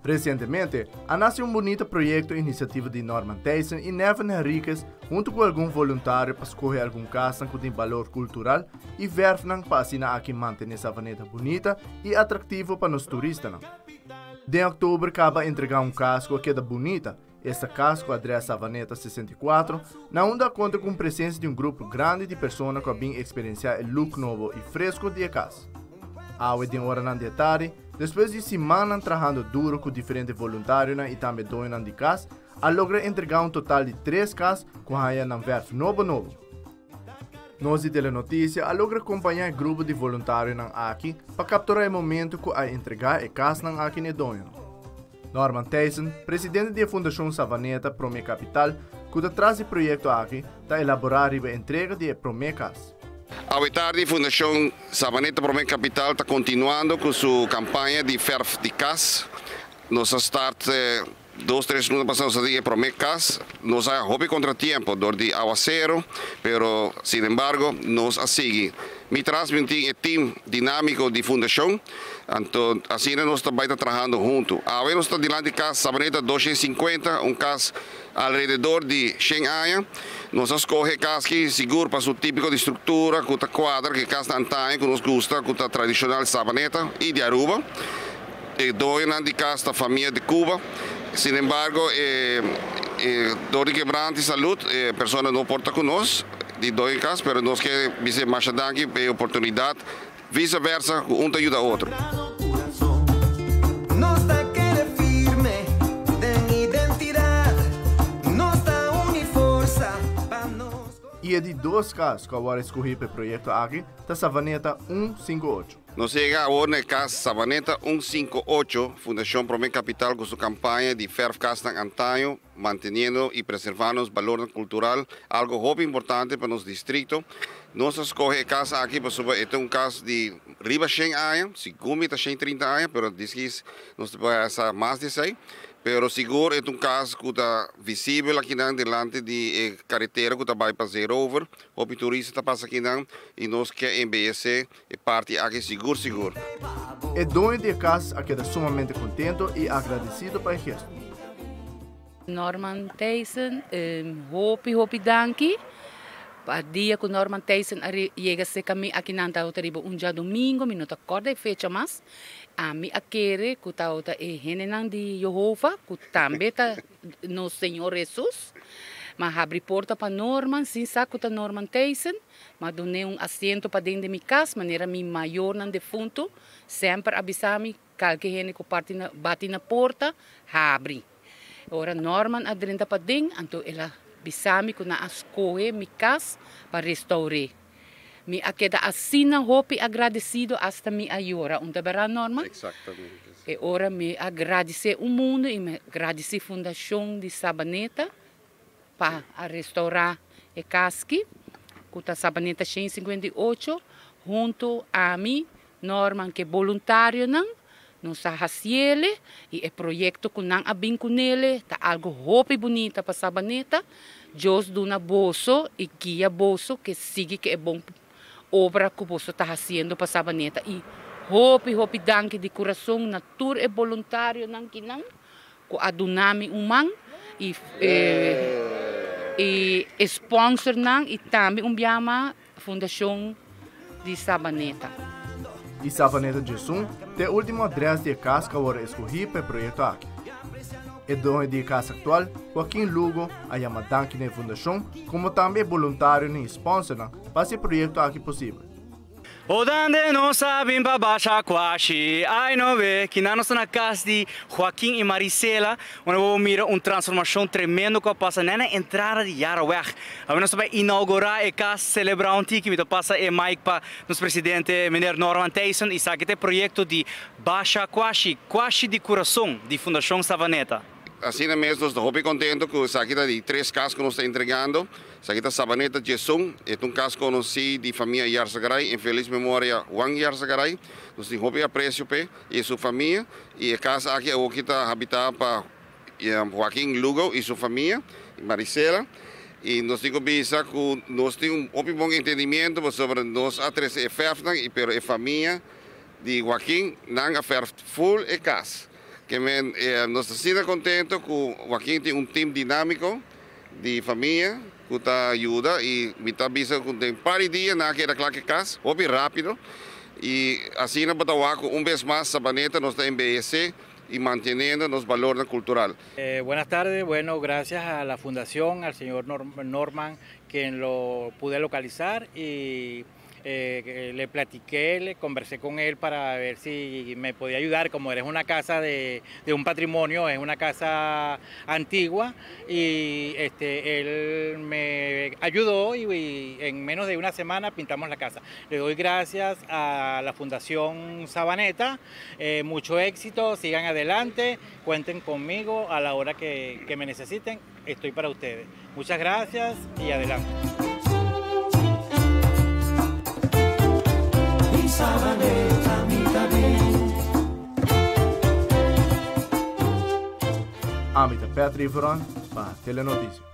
Recientemente, a nace un bunita proyecto iniciativa di Norman Thijssen y Nevin Henriquez hunto cu algun voluntario pa scoge algun cas cu tin balor cultural y verf nan pa asina aki mantene Savaneta bunita y atractivo pa nos turistanan. Den october caba a entrega un cas cu a keda bunita, esta cas cu adres Savaneta 64, na unda a conta cu un presencia di un grupo grandi di persona cu a bin experiencia e look nobo y fresco di e cas. Awe den oranan di atardi, despues di simannan trahando duro cu diferente voluntarionan y tambe doñonan di cas, a logra entrega un total di tres cas cu haya nan verf nobo nobo. Nos di Telenoticia a logra acompaña e grupo di voluntarionan aki pa captura e momento cu a entrega e casnan aki n'e doñonan. Norman Thijssen, presidente di e Fundacion Savaneta Prome Capital, cu ta tras di proyecto aki, ta elabora riba entrega di e prome cas. Awe tardi Fundacion Savaneta Prome Capital ta continuando cu su campaña di verf di cas. Nos a start 2, 3 luna pasa, nos a di e prome cas. Nos a hopi contratiempo door di awacero, pero sin embargo nos a sigui. Mi tras mi tin e team dinamico di fundacion, anto asina nos ta bay ta trahando hunto. Awe nos ta dilanti cas Savaneta 250, un cas alrededor di 100 aña. Nos a scoge cas aki sigur pa su tipico di structura, cu ta cuadra cu cas antaño cu nos gusta, cu ta tradicional Savaneta y di Aruba. E doñonan di cas ta famia di Cuba. Sin embargo, door di quebrante salud, e persona no por ta cu nos, di doño cas, pero nos kier bisa masha danki pa e oportunidad, viceversa, cu un ta yuda otro. Nos ta kere firme den identidad, nos ta uni forsa pa nos. Y e di dos cas cu awor a scoge pa e proyecto aki ta Savaneta 158. Nos a yega awor na e cas Savaneta 158, Fundacion Prome Capital cu su campaña di verf casnan antaño, manteniendo y preservando nos balornan cultural, algo hopi importante pa nos distrito. Nos a scoge e cas aki pasobra e ta un cas di riba 100 aña, segun mi ta 130 aña, pero diskis nos ta por hasta mas di esey. Pero sigur e ta un cas cu ta visibel akinan delante di e caretera cu ta bay pa Zeerover. Hopi turista ta pasa akinan y nos kier embellece e parti aki sigur sigur. E doño di e cas a keda sumamente contento y agradecido pa e gesto. Norman Thijssen, hopi hopi danki. Pa dia cu Norman Thijssen a yega cerca mi aki nan tabata riba un diadomingo, mi no ta corda e fecha mas. Ami a kere cu tabata e hendenan di Jehovah, cu tambe ta nos Señor Jesus. Ma habri porta pa Norman, sin sa cu ta Norman Thijssen, ma dun'é un asiento paden di mi cas, manera mi mayornan defunto semper a bisa mi: "Calke hende cu parti na, bati na porta, habri." Ora Norman a drenta paden, anto el a bisa mi cu nan a scoge mi cas pa restaure. Mi a keda asina hopi agradecido, hasta mi a yora. Un ta berdad, Norman? Exactamente. E ora mi a agradece un mundo y mi agradece Fundacion di Sabaneta pa a restaura e cas aki, cu ta Sabaneta 158, hunto ami, Norman, cu voluntarionan, nos a haciele y e proyecto cu nan a bin cunele ta algo hopi bunita pa Sabaneta. Dios duna boso y guia boso cu sigui cu e bon obra cu boso ta haciendo pa Sabaneta. Y hopi hopi danki di curason na tur e voluntarionan akinan cu a duna mi un man y sponsornan y tambe un biama Fundacion di Sabaneta. Y Savaneta 11 ta e ultimo adres di e cas cu awor a scoge pa e proyecto aki. E doño di e cas actual, Joaquin Lugo, a yama danki na e fundacion, como tambe e voluntarionan y sponsornan pa haci e proyecto aki posibel. Odande nos sabem pa basha kwashi. Ai no ve, que na nos na casa de Joaquim e Marisela, onde vamos mira uma transformação tremendo que passa na entrada de Jaraweg. Awor nos ta bay inaugura e cas, celebra un tiki, mi ta pasa e mic pa nos presidente, meneer Norman Thijssen, y esaki ta e proyecto di Basha Kwashi, Kwashi di Curason, di Fundacion Savaneta. Asina mes, nos ta hopi contento cu esaki ta di tres cas cu nos ta entregando. Esaki ta Sabaneta 11, e ta un cas conoci di famia Yarzagaray, en feliz memoria Juan Yarzagaray. Nos tin hopi aprecio p'e y su famia. Y e cas aki aki ta habita pa Joaquin Lugo y su famia, Marisela. Y nos tin cu bisa cu nos tin un hopi bon entendimento sobre nos a trece e verfnan, pero e famia di Joaquin nan a verf full e cas. Ke men nos ta asina contento cu Joaquin tin un team dinamico di famia cu ta yuda y mi ta bisa cu den par di dia nan a keda cla cu e cas hopi rapido y asina bo ta wak cu un bes mas Sabaneta nos ta embeyece y manteniendo nos balornan cultural. Buenas tardes, bueno gracias a la fundación, al señor Norman quien lo pude localizar y le platiqué, le conversé con él para ver si me podía ayudar, como eres una casa de un patrimonio, es una casa antigua, y él me ayudó y en menos de una semana pintamos la casa. Le doy gracias a la Fundación Sabaneta, mucho éxito, sigan adelante, cuenten conmigo a la hora que me necesiten, estoy para ustedes. Muchas gracias y adelante. Sabaneta, mi Ami ta Petri Veron pa Telenoticia.